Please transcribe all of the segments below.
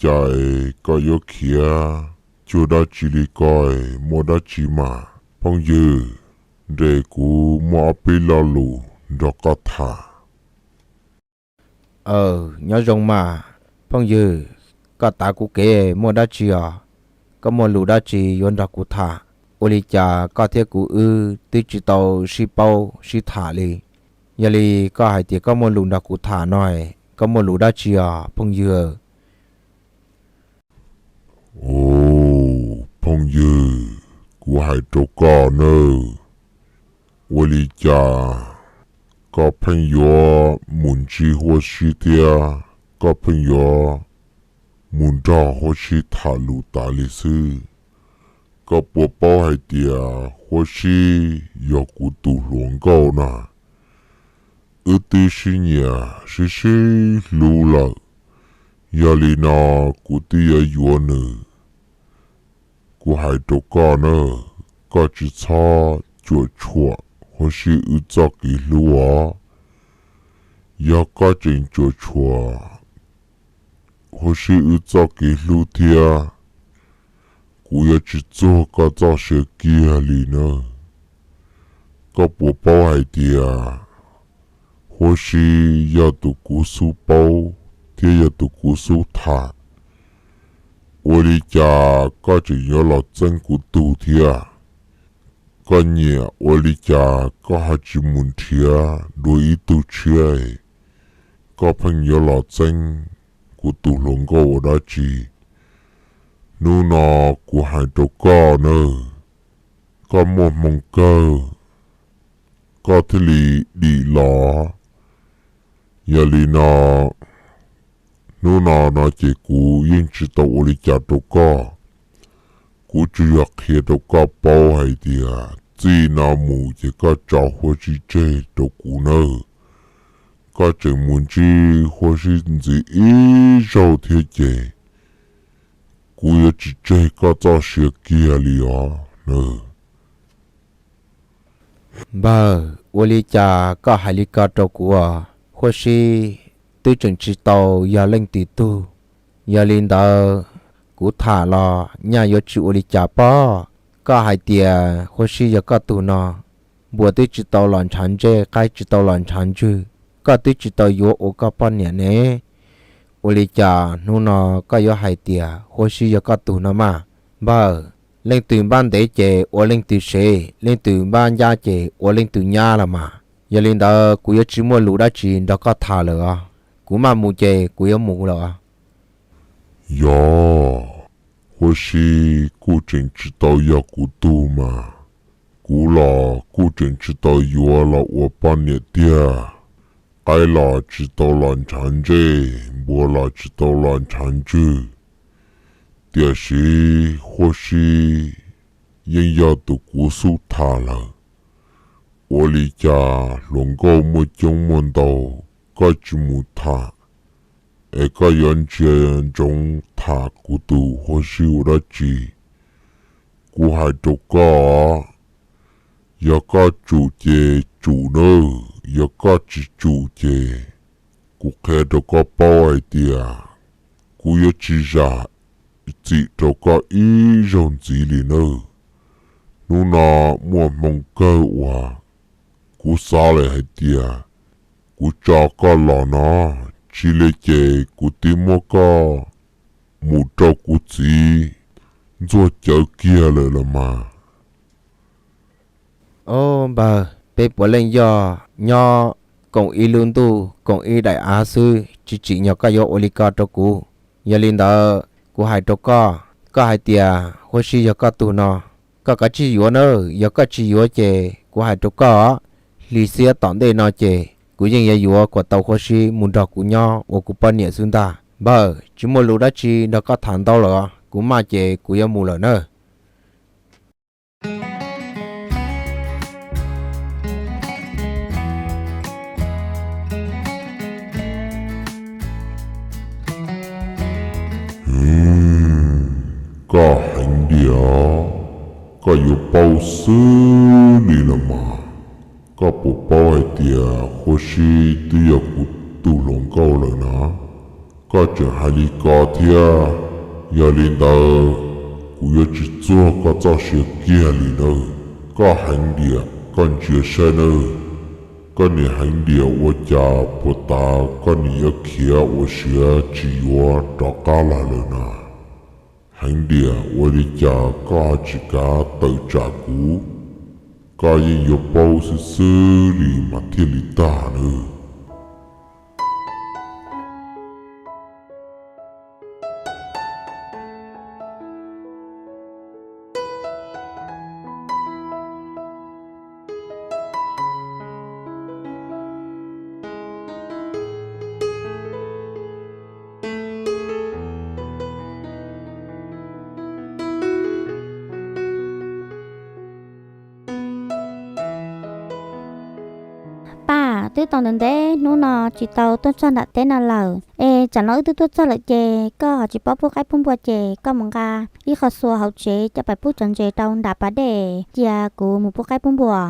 cas koj yuav khiav cuag dab tsi li ko? Muaj dab tsi mas phooj ywg? Nres kuv muaj ob peb lo lus nrog koj tham. Aw, nyob zoo mas phooj ywg, koj tav kuv kev muaj dab tsi os? Koj muaj lus dab tsi yuav nrog kuv tham? Ua li cas koj thiab kuv wb twb tsis tau sib paub sib tham li? Yog li koj hais tias koj muaj lus nrog kuv tham no, koj muaj lus dab tsi os phooj ywg? Aw, phooj ywg, kuv hais rau koj nawb, ua li cas koj pheej yuav mus ntsib Huab Sib thiab koj pheej yuav mus nrog Huab Sib tham lus tas li xwb? Koj puas paub hais tias Huab Sib yog kuv tus hluas nkauj na? Wb twb sib nyiam sib sib hlub lawm, yog li no kuv twb yuav yuav nws. Kuv hais rau koj na, koj tsis txhob cuam tshuam Huab Sib wb txoj kev hlub os. Yog koj tseem cuam tshuam Huab Sib wb txoj kev hlub thiab, kuv yuav tsis txuag koj txoj sia kiag li nawb. Koj puas paub hais tias Huab Sib yog tus kuv xub paub thiab yog tus kuv xub tham? Ua li cas koj tseem yuav los txeeb kuv tug thiab? Koj nyiam ua li cas koj ho tsis mus nrhiav dua ib tug tshiab? Koj pheej yuav los txeeb kuv tus hluas nkauj ua dab tsi? Hnub no kuv hais rau koj nawb, koj muaj hmoo kawg, koj thiaj li dim los. Yog li no, hnub no no ces kuv yeej tsis tau ua li cas rau koj. Kuv tsuas yog qhia rau koj paub hais tias txij no mus ces koj tso Huab Sib tseg rau kuv nawb. Koj tseem mus ntsib Huab Sib ntxiv ib zaug thiab ces kuv yuav tsis tseg koj txoj sia kiag li os nawb. Npawg, ua li cas koj hais li ko rau kuv? Huab Sib twb tseem tsis tau yog leej twg tug. Yog li ntawd, kuv tham los nyaj yuav tsis ua li cas pob. Koj hais tias Huab Sib yog koj tug no, npua twb tsis tau los ntshav ntsej, qaib tsis tau los ntshav ntswg, koj twb tsis tau yuav ua koj poj niam ne. Ua li cas hnub no koj yuav hais tias Huab Sib yog koj tug no mas? Npawg, leej twg npab ntev ces ua leej twg sev, leej twg npab ncab ces ua leej twg nyab los mas. Yog li ntawd kuv yuav tsis muaj lus dab tsi nrog koj tham lawm os. Kuv maj mus ces kuv yuav mus lawm os. Yog, Huab Sib kuj tseem tsis tau yog kuv tug mas, kuv los kuj tseem tsis tau yuav los ua poj niam tiag. Qaib los tsis tau los ntshav ntsej, npua los tsis tau los ntshav ntswg, tiam sis Huab Sib yeej yog tus kuv xub tham lawm. Ua li cas hluas nkauj muaj coob muaj ntau, koj tsis mus tham, es koj yuav ntsia ntsoov tham kuv tus Huab Sib ua dab tsi? Kuv hais rau koj, yog koj tsum ces tsum nawb, yog koj tsis tsum ces kuv qhia rau koj paub hais tias kuv yuav tsis zam txim rau koj ib zaug ntxiv li nawb. Hnub no muaj hmoo kawg uas kuv xav lawm hais tias kuv tso koj los no, tsis li ces kuv twb muab koj mus rau kuv txiv ntxuag cawv kiag lawm los mas. Ob npawg, peb puav leej yog nyob koom ib lub ntuj koom ib daim av xwb, tsis tsim nyog koj yuav ua li ko rau kuv. Yog li ntawd kuv hais rau koj, koj hais tias Huab Sib yog koj tug no, koj kav tsij yuav nawb. Yog koj tsis yuav ces kuv hais rau koj, hli xiab tom ntej no ces kuv yeej yuav yuav kom tau Huab Sib mus nrog kuv nyob ua kuv poj niam xwb ntag. Npawg, tsis muaj lus dab tsi nrog koj tham ntau lawm, kuv maj ces kuv yuav mus lawm nawb. Koj heev diam, koj yuav paub xwb li los mas. Koj puas paub hais tias Huab Sib twb yog kuv tus hluas nkauj lawm na? Koj tseem hais li ko thiab, yog li ntawd kuv yuav tsis txuag koj txoj sia kiag li nawb. Koj Heev Diam, koj ntsia saib nawb, koj niam Heev Diam ua cas puas tas koj niam yuav khiav ua siav tsis yuav rov qab los lawm na? Heev Diam, ua li cas koj tsis kav tawm tsam kuv? Koj yeej yuav paub xwb xwb li mas thiaj li tag nawb. Paj, twb tau ntev ntev hnub no tsis tau tuaj txog nram teb no lawm, es tsam no wb twb tuaj txog lawm ces koj ho tsis paub pub qaib pub npua ces koj mus nqa ib qho xua hauv tsev coj pais pub cov ntses rau nram pas dej, cia kuv mus pub qaib pub npua.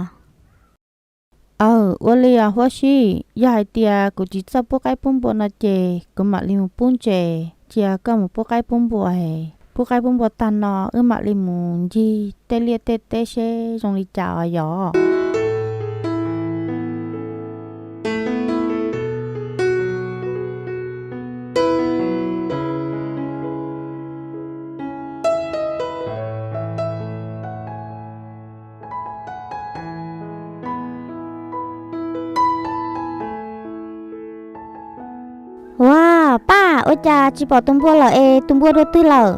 Aw, ua li os Huab Sib, yog hais tias kuv tsis txawj pub qaib pub npua no ces kuv mam li mus pub ntses, cia koj mus pub qaib pub npua. Pub qaib pub npua tag no wb mam li mus ncig tej liaj tej teb seb zoo li cas os yom. Ua, Paj, ua cas tsis pom tus npua lawm es tus npua dua twg lawm?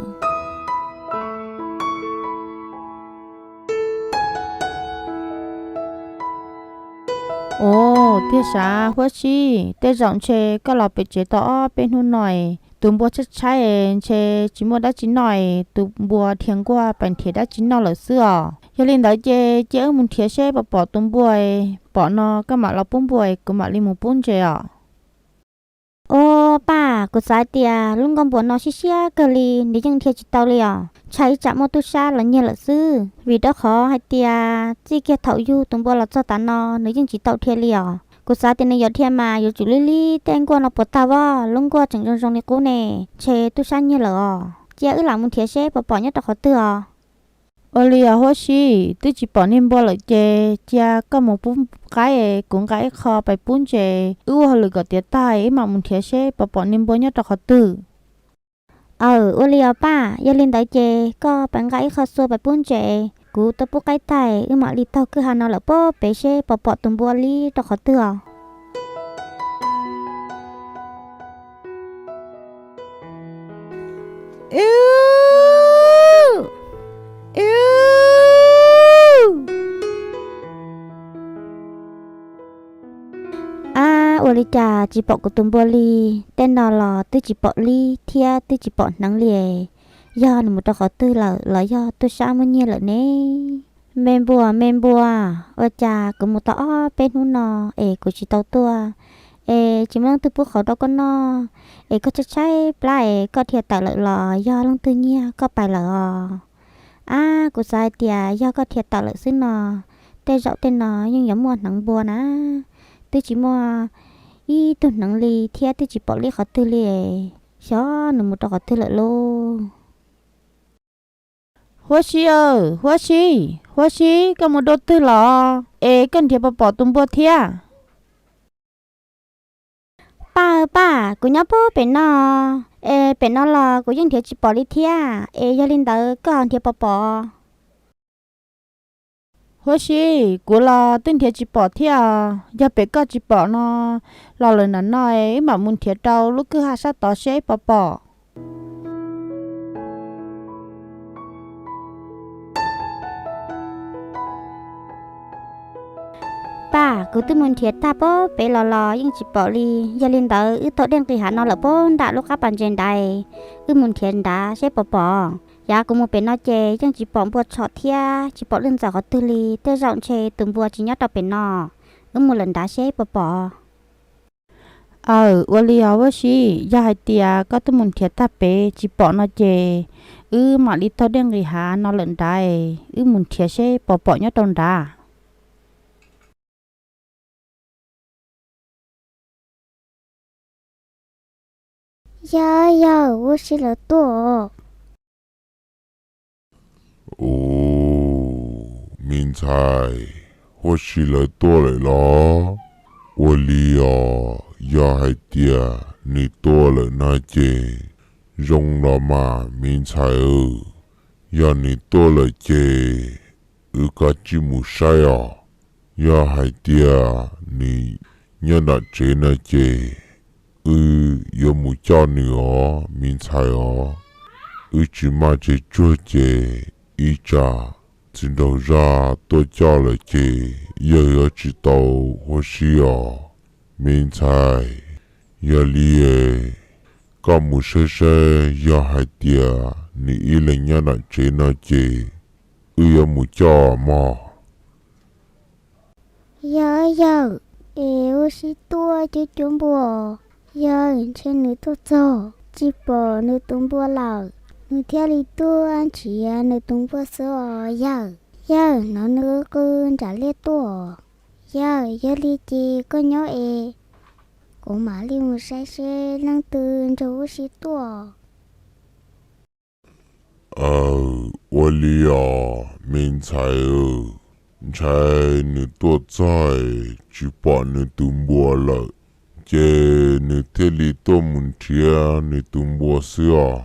Os, tiag sav Huab Sib, tej zaum ntshe koj los pem tsev tau ob peb hnub no es tus npua tshaib tshaib es ntshe tsis muaj dab tsi noj es tus npua dhia nkuaj pais nrhiav dab tsi noj lawm xwb os. Yog li ntawd ces cia wb mus nrhiav seb puas pom tus npua, pom no koj mam los pub npua es kuv mam li mus pub ntses os. Os Paj, kuv xav hais tias lub nkuaj npua no siab siab kawg li, nws yeej dhia tsis tau li os. Ntshai ib tsam muaj tub sab los nyiag lawm xwb, vim rau qhov hais tias txij kiag thaum yug tus npua los txog tav no nws yeej tsis tau dhia li os. Kuv xav tias nws yuav dhia mas yuav tsum lib lib tej nkuaj no puas tag voj, lub nkuaj tseem zoo zoo li qub ne, ntshe tub sab nyiag lawm os. Cia wb lam mus nrhiav seb puas pom nyob rau qhov twg os. Ua li os Huab Sib, twb tsis pom niag npua lawm ces cia koj mus pub qaib es kuv nqa ib qho pais pub ntses, wb ua hauj lwm kom tiav tag wb mam mus nrhiav seb puas pom niag npua nyob rau qhov twg. Aw, ua li os Paj, yog li ntawd ces koj pais nqa ib qho xua pais pub ntses, kuv tuaj pub qaib tag wb mam li taug kwj ha no lawm puag pem seb puas pom tus npua li rau qhov twg os. Ab, ua li cas tsis pom kuv tus npua li? Tej no los twb tsis pom li thiab twb tsis pom hneev li. Yog nws mus rau qhov twg lawm los yog tub sab muab nyiag lawm ne? Me npua, me npua, ua cas kuv mus tau ob peb hnub no es kuv tsis tau tuaj, es tsis muaj leej twg pub qhauv rau koj noj, es koj tshaib tshaib plab es koj dhia tawm lawm los yog leej twg nyiag koj pais lawm os? Ab, kuv xav hais tias yog koj dhia tawm lawm xwb no, tej zaum tej no yeej yuav muaj hneev npua na. Twb tsis muaj ib tug hneev li thiab twb tsis pom li qhov twg li. Xyov nws mus rau qhov twg lawm lauj. Huab Sib aw, Huab Sib, Huab Sib, koj mus dua twg los es koj nrhiav puas pom tus npua thiab? Paj aw Paj, kuv nyob puag pem no, es pem no los kuv yeej nrhiav tsis pom li thiab, es yog li ntawd koj ho nrhiav puas pom? Huab Sib, kuv los twb nrhiav tsis pom thiab os. Yog pem koj tsis pom no los lawm nram no, wb mam mus nrhiav rau lub kwj ha sab tod seb puas pom. Paj, kuv twb mus nrhiav tag puag pem los los yeej tsis pom li. Yog li ntawd wb taug dej nqis hav no lawm puag nram lub qab pas ntses nrad, wb mus nrhiav nrad seb puas pom. Yav kuv mus pem no ces yeej tsis pom npua tshom thiab tsis pom lwj ntxaws qhov twg li, tej zaum ntshe tus npua tsis nyob rau pem no. Wb mus lawm nrad seb puas pom. Aw, ua li os Huab Sib, yog hais tias koj twb mus nrhiav tag pem tsis pom no ces wb mam li taug dej nqis hav no lawm nrad, wb mus nrhiav seb puas pom nyob rau nrad. Yog, yawg, Huab Sib lawv tuaj. Ub, me ntxhais, Huab Sib lawv tuaj lawm los? Ua li os, yog hais tias nws tuaj lawm no ces zoo los mas me ntxhais. Yog nws tuaj lawm ces wb kav tsij mus saib os. Yog hais tias nws nyob nram tsev no ces wb yuav mus coj nws os me ntxhais os. Wb tsis maj tsev tsuag ces ib tsam txiv nraug zaj tuaj coj lawm ces yawg yuav tsis tau Huab Sib os me ntxhais. Yog li koj mus saib saib, yog hais tias nws ib leeg nyob nram tsev no ces wb yuav mus coj mog. Yog, yawg, es Huab Sib tuaj cuab cuab npua. Yawg, ntshe nws tuaj txog tsis pom nws tus npua lawm, nws thiaj li tuaj nrhiav nws tus npua xwb os yawg. Yawg, hnov nws qw nram liaj tuaj. Yawg, yog li ces koj nyob es kuv mam li mus saib seb leej twg nrog Huab Sib tuaj. Aw, ua li os me ntxhais, ntshai nws tuaj txog tsis pom nws tus npua lawm, ces nws thiaj li tuaj mus nrhiav nws tus npua xwb os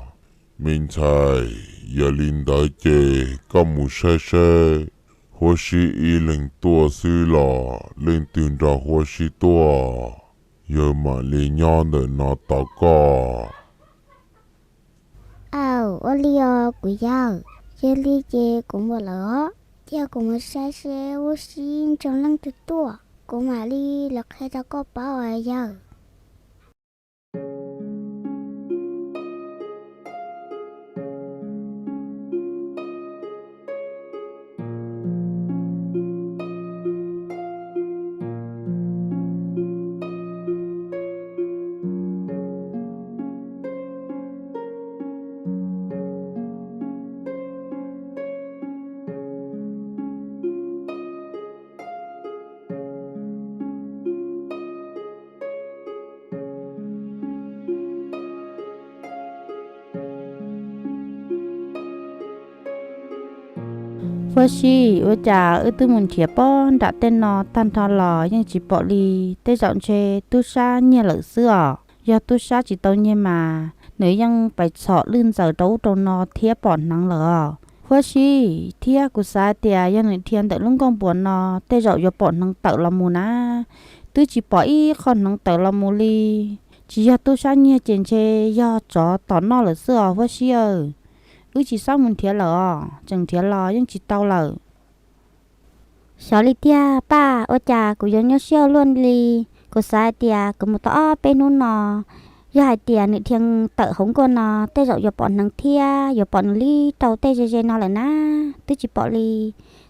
me ntxhais. Yog li ntawd ces koj mus saib saib, Huab Sib ib leeg tuaj xwb los leej twg nrog Huab Sib tuaj, yawg mam li nyob ntawm no tos koj. Aw, ua li os kuv yawg, yog li ces kuv mus lawm os. Cia kuv mus saib seb Huab Sib nrog leej twg tuaj, kuv mam li los qhia rau koj paub os yawg. Huab Sib, ua cas wb twb mus nrhiav pob nram tej no tag nrho los yeej tsis pom li? Tej zaum ntshe tub sab nyiag lawm xwb os. Yog tub sab tsis tau nyiag mas nws yeej pais txhom lwj ntxaws rau ub rau no thiab pom hneev lawm os. Huab Sib, thiab kuv xav tias yog nws dhia ntawm lub nkuaj npua no tej zaum yuav pom hneev tawm los mus na. Twb tsis pom ib qho hneev tawm los mus li. Tsis yog tub sab nyiag ces ntshe yog tsov tom noj lawm xwb os Huab Sib aw. Wb tsis xob mus nrhiav lawm os, tseem nrhiav los yeej tsis tau lawm. Xyov li tiag Paj, ua cas kuv yuav nyuaj siab luaj li. Kuv xav hais tias kuv mus tau ob peb hnub no, yog hais tias nws dhia tawm hauv nkuaj no tej zaum yuav pom hneev thiab yuav pom nws li rau tej ze ze no lawm na. Twb tsis pom li.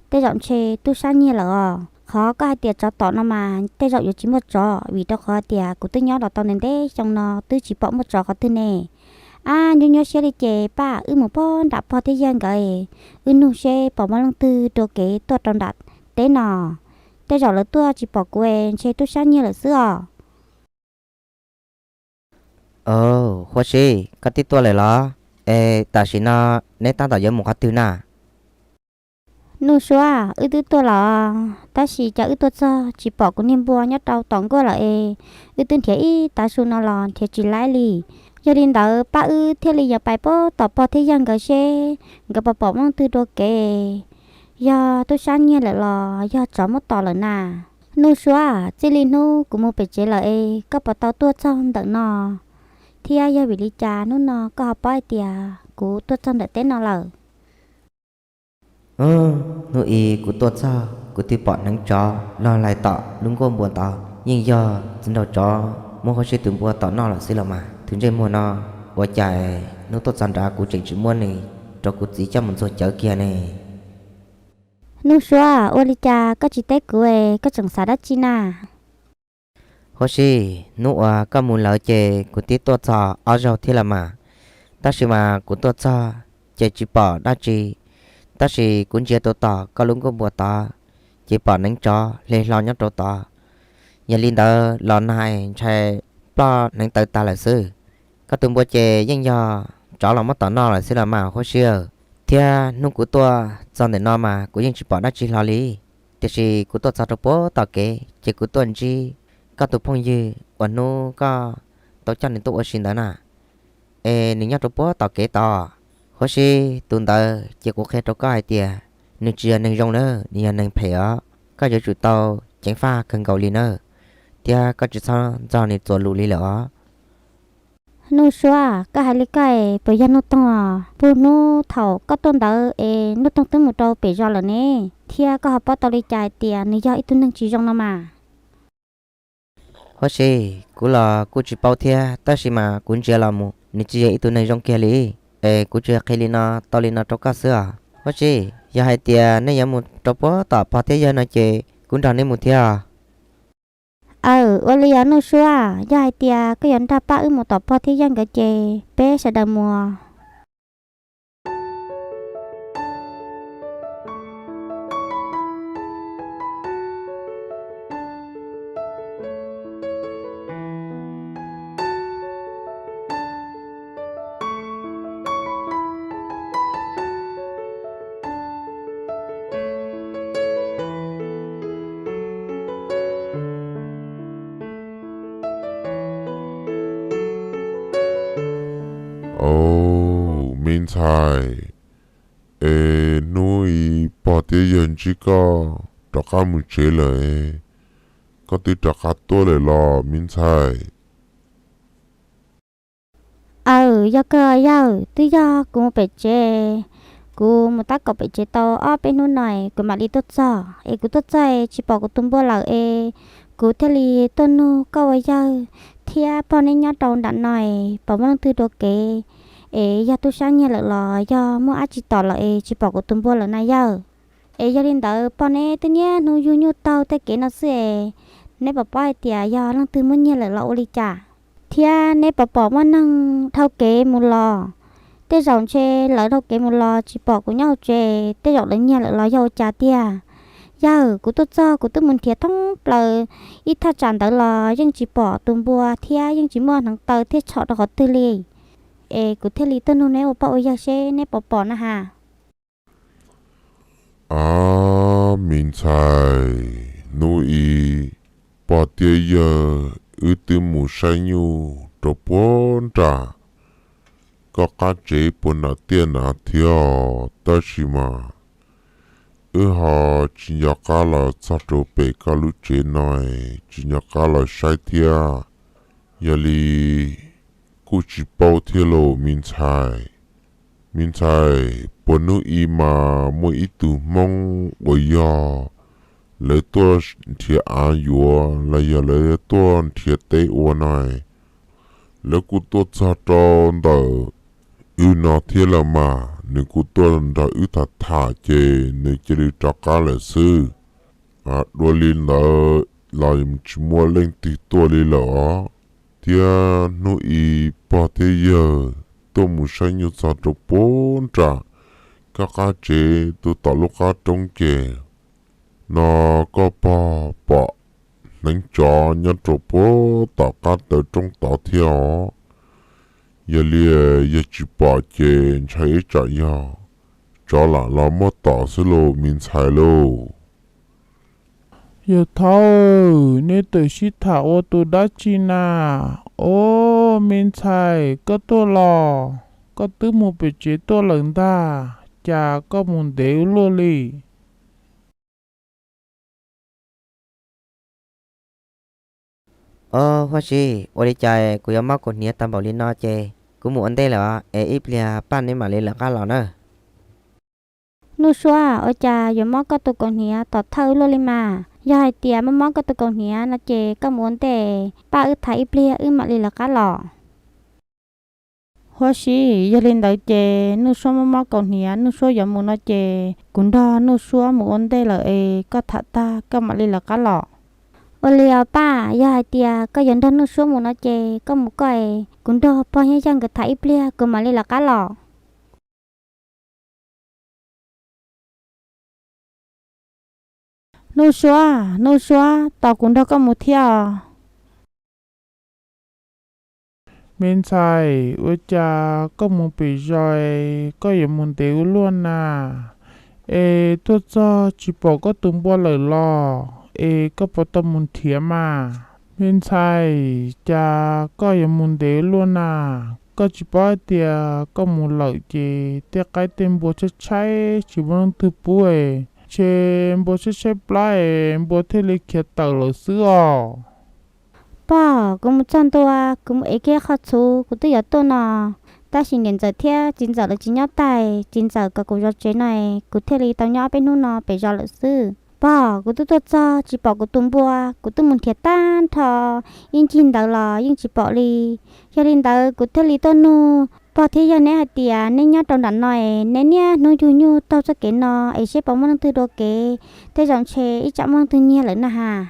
Tej zaum ntshe tub sab nyiag lawm os. Qhov koj hais tias tsov tom no mas tej zaum yuav tsis muaj tsov, vim rau qhov tias kuv twb nyob los tau ntev ntev xyoo no twb tsis pom muaj tsov qhov twg ne. Ab, nyuaj nyuaj siab li ces Paj, wb mus pob nram pog thiab yawg nkawd, wb nug seb pom muaj leej twg dua kev tuaj rau nram teb no. Tej zaum lawv tuaj tsis pom kuv es ntshe tub sab nyiag lawm xwb os. Huab Sib, koj twb tuaj lawm los? Es tam sim no neb tab tom yuav mus qhov twg na? Nuj Suab, wb twb tuaj los, tab sis cas wb tuaj txog tsis pom kuv niag npua nyob rau tom nkuaj lawm es, wb twb nrhiav ib tav su no los nrhiav tsis laib li. Yog li ntawd Paj, wb thiaj li yuav pais pob tom pog thiab yawg nkawd seb nkawd puas pom leej twg dua kev, yog tub sab nyiag lawm los yog tsov muab tom lawm na. Nuj Suab, txij li hnub kuv mus pem tsev lawm es koj puas tau tuaj txog ntawm no, thiab yog vim li cas hnub no koj ho paub hais tias kuv tuaj txog ntawm teb no lawm? Hnub ib kuv tuaj txog kuv twb pom hneev tsov log lais tom lub nkuaj npua tod, yeej yog txiv nraug tsov muab Huab Sib tus npua tom noj lawm xwb los mas. Tus ntsej muag no ua cas hnub tuaj txog nrad kuv tseem tsis muab nws rau kuv txiv coj mus ntxuag cawv kiag ne? Nuj Suab, ua li cas koj tsis teb kuv es koj tseem xav dab tsi na? Huab Sib, hnub uas koj mus lawm ces kuv twb tuaj txog ob zaug thiab los mas, tab sis mas kuv tuaj txog ces tsis pom dab tsi, tab sis kuv ntsia tuaj tom koj lub nkuaj npua tod ces pom hneev tsov hle hlo nyob rau tod. Yog li ntawd los nag ntshai ploj hneev taw tag lawm xwb. Koj tus npua ces yeej yog rov los muab tom noj lawm xwb los mas Huab Sib. Thiab hnub kuv tuaj txog ntawm no mas kuv yeej tsis pom dab tsi hlo li. Tiam sis kuv tuaj txog rau puag tom kev ces kuv tuaj ntsib koj tus phooj ywg uas hnub koj tau coj nws tuaj ua si ntawd na. Es nws nyob rau puag tom kev tod. Huab Sib, tus ntawd ces kuv qhia rau koj hais tias nws tsis yog neeg zoo na, nws yog neeg phem os. Koj yuav tsum tau ceev faj kawg nkaus li na, thiab koj tsis txhob nrog nws txuas lus li lawm os. Nuj Suab, koj hais li koj es puas yog Nuj Toog os? Puag hnub thaum koj tuaj ntawd es Nuj Toog twb mus rau pem zos lawm ne, thiab koj ho paub tau li cas hais tias nws yog ib tug neeg tsis zoo no mas? Huab Sib, kuv los kuj tsis paub thiab, tab sis mas kuv ntsia los mus nws tsis yog ib tug neeg zoo kiag li. Es kuv tsuas qhia li no tau li no rau koj xwb os. Huab Sib, yog hais tias nej yuav mus rau puag tom pog thiab yawg no ces kuv nrog nej mus thiab os. Aw, ua li os Nuj Suab, yog hais tias koj yuav nrog pab wb mus tom pog thiab yawg nkawd ces peb sawv daws mus. Au, me ntxhais, es hnub i pog thiab yawg ntsib koj rov qab mus tsev lawm, koj twb rov qab tuaj lawm los me ntxhais? Aw, yog kawg yawg, twb yog kuv mus pem tsev, kuv mus tab kaum pem tsev tau ob peb hnub no kuv mam li tuaj txog, es kuv tuaj txog tsis pom kuv tus npua lawm es kuv thiaj li tuaj nug koj ua yawg thiab pog neb nyob rau nram no pom muaj leej twg dua kev, es yog tub sab nyiag lawm los yog muaj dab tsi tom lawm es tsis pom kuv tus npua lawm na yawg. Es yog li ntawd pog neb twb niaj hnub yug nyuj taug tej kev no xwb es neb puas paub hais tias yog leej twg muab nyiag lawm los ua li cas? Thiab neb puas pom muaj neeg dhau kev mus los? Tej zaum ntshe lawv dhau kev mus los tsis pom kuv nyob hauv tsev, tej zaum lawv nyiag lawm los yog ua cas tiag? Yawg, kuv tuaj txog kuv twb mus nrhiav thoob plaws ib thaj tsam ntawd los yeej tsis pom tus npua thiab yeej tsis muaj hneev taw thiab tshom rau qhov twg li. Es kuv thiaj li tuaj nug neb ua pog ua yawg seb neb puas pom na has. Ab, me ntxhais, hnub i pog thiab yawg wb twb mus saib nyuj rau puag nram koj qab tsev puag nram tiaj na thiab os, tab sis mas wb ho tsis nco qab los txog rau pem koj lub tsev no, tsis nco qab los saib thiab. Yog li kuj tsis paub thiab lauj me ntxhais. Me ntxhais, puag hnub i mas muaj ib tug Hmoob uas yog lawv tuaj nrhiav av yuav los yog lawv tuaj nrhiav teb ua no, lawv kuj tuaj txog rau ntawm wb no thiab los mas nws kuj tuaj nrog wb tham tham ces nws cia li rov qab lawm xwb. Dua li ntawd los tsis muaj leej twg tuaj li lawm os. Thiab hnub i pog thiab yawg tuaj mus saib nyuj txog rau puag nram koj qab tsev tus tom lub qab roob ces no koj pog pom hneev tsov nyob rau puag tom qab taw roob tod thiab os. Yog li yog tsis pom ces ntshai ib tsam yog tsov lam los muab tom xwb lauj me ntxhais lauj. Yawg thaub, neb tawm sib tham ua tus dab tsi na? Au, me ntxhais, koj tuaj los? Koj twb mus pem tsev tuaj lawm ntag, cas koj mus ntev ua luaj li? Au, Huab Sib, ua li cas kuv yuav mob kaus hniav tag npaum li no ces kuv mus ua ntej lawm os, es ib pliag pab neb mam li lawv qab los na. Nuj Suab, ua cas yuav mob koj tus kaus hniav tom thawj luaj li mas? Yog hais tias mob mob koj tus kaus hniav no ces koj mus ua ntej, pab wb tham ib pliag wb mam li lawv qab los. Huab Sib, yog li ntawd ces Nuj Suab mob mob kaus hniav, Nuj Suab yuav mus no ces kuv nrog Nuj Suab mus ua ntej lawm es koj tham tag koj mam li lawv qab los. Ua li os pab, yog hais tias koj yuav nrog Nuj Suab mus no ces koj mus koj es kuv nrog pog thiab yawg nkawd tham ib pliag kuv mam li lawv qab los. Nuj Suab, Nuj Suab, tos kuv nrog koj mus thiab os. Me ntxhais, ua cas koj mus pem zos koj yuav mus ntev ua luaj na? Es tuaj txog tsis pom koj tus npua lawm los? Es koj puas tau mus nrhiav mas? Me ntxhais, cas koj yuav mus ntev ua luaj na? Koj tsis paub hais tias koj mus lawm ces tej qaib tej npua tshaib tshaib tsis muaj leej twg pub es, ntshe npua tshaib tshaib plab es npua thiaj li khiav tawm lawm xwb os. Pog, kuv mus txog ntua, kuv mus ev kiag qhov txhuv kuv twb yuav tuaj no, tab sis niam ntxawm thiab txiv ntxawm lawv tsis nyob taig, txiv ntxawm kom kuv zov tsev no, kuv thiaj li tau nyob ob peb hnub no pem zos lawm xwb. Pog, kuv twb tuaj txog tsis pom kuv tus npua, kuv twb mus nrhiav tag nrho ib ncig ntawd los yeej tsis pom li. Yog li ntawd kuv thiaj li tuaj nug pog thiab yawg neb hais tias neb nyob rau nram no es neb niaj hnub yug nyuj taug txoj kev no es seb puas muaj leej twg dua kev, tej zaum ntshe ib tsam muaj leej twg nyiag lawm na has.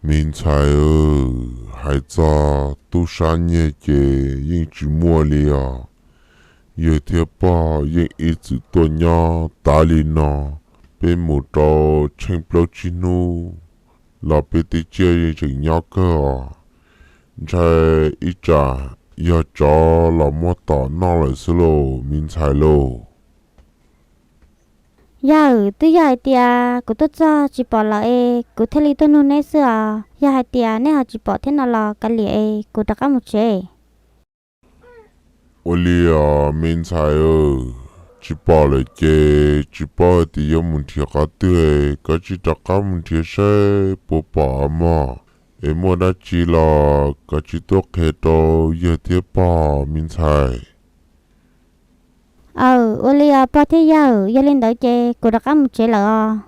Me ntxhais, hais txog tub sab nyiag ces yeej tsis muaj li os. Yawg thiab pog yeej ib txwm tuaj nyob tas li no, peb mus rau tsheej plaub tsib hnub los peb tej tsiaj yeej tseem nyob kawg os. Ntshai ib tsam yog tsov los muab tom noj lawm xwb lauj me ntxhais lauj. Yawg, twb yog hais tias kuv tuaj txog tsis pom lawm es kuv thiaj li tuaj nug neb xwb os. Yog hais tias neb ho tsis pom thiab no los kav liam es kuv rov qab mus tsev. Ua li os me ntxhais, tsis pom lawm ces tsis paub hais tias yuav mus nrhiav qhov twg, koj cia li rov qab mus nrhiav saib puas pom mog. Es muaj dab tsi los koj cia li tuaj qhia rau yawg thiab pog me ntxhais. Aw, ua li os pog thiab yawg, yog li ntawd ces kuv rov qab mus tsev lawm os.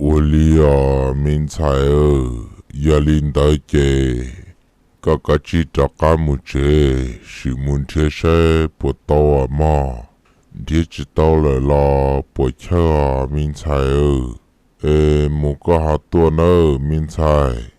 Ua li os me ntxhais, yog li ntawd ces koj kav tsij rov qab mus tsev, sim mus nrhiav saib puas tau os mog. Nrhiav tsis tau lawm los puas chawj os me ntxhais. Es mus koj ho tuaj nawb me ntxhais.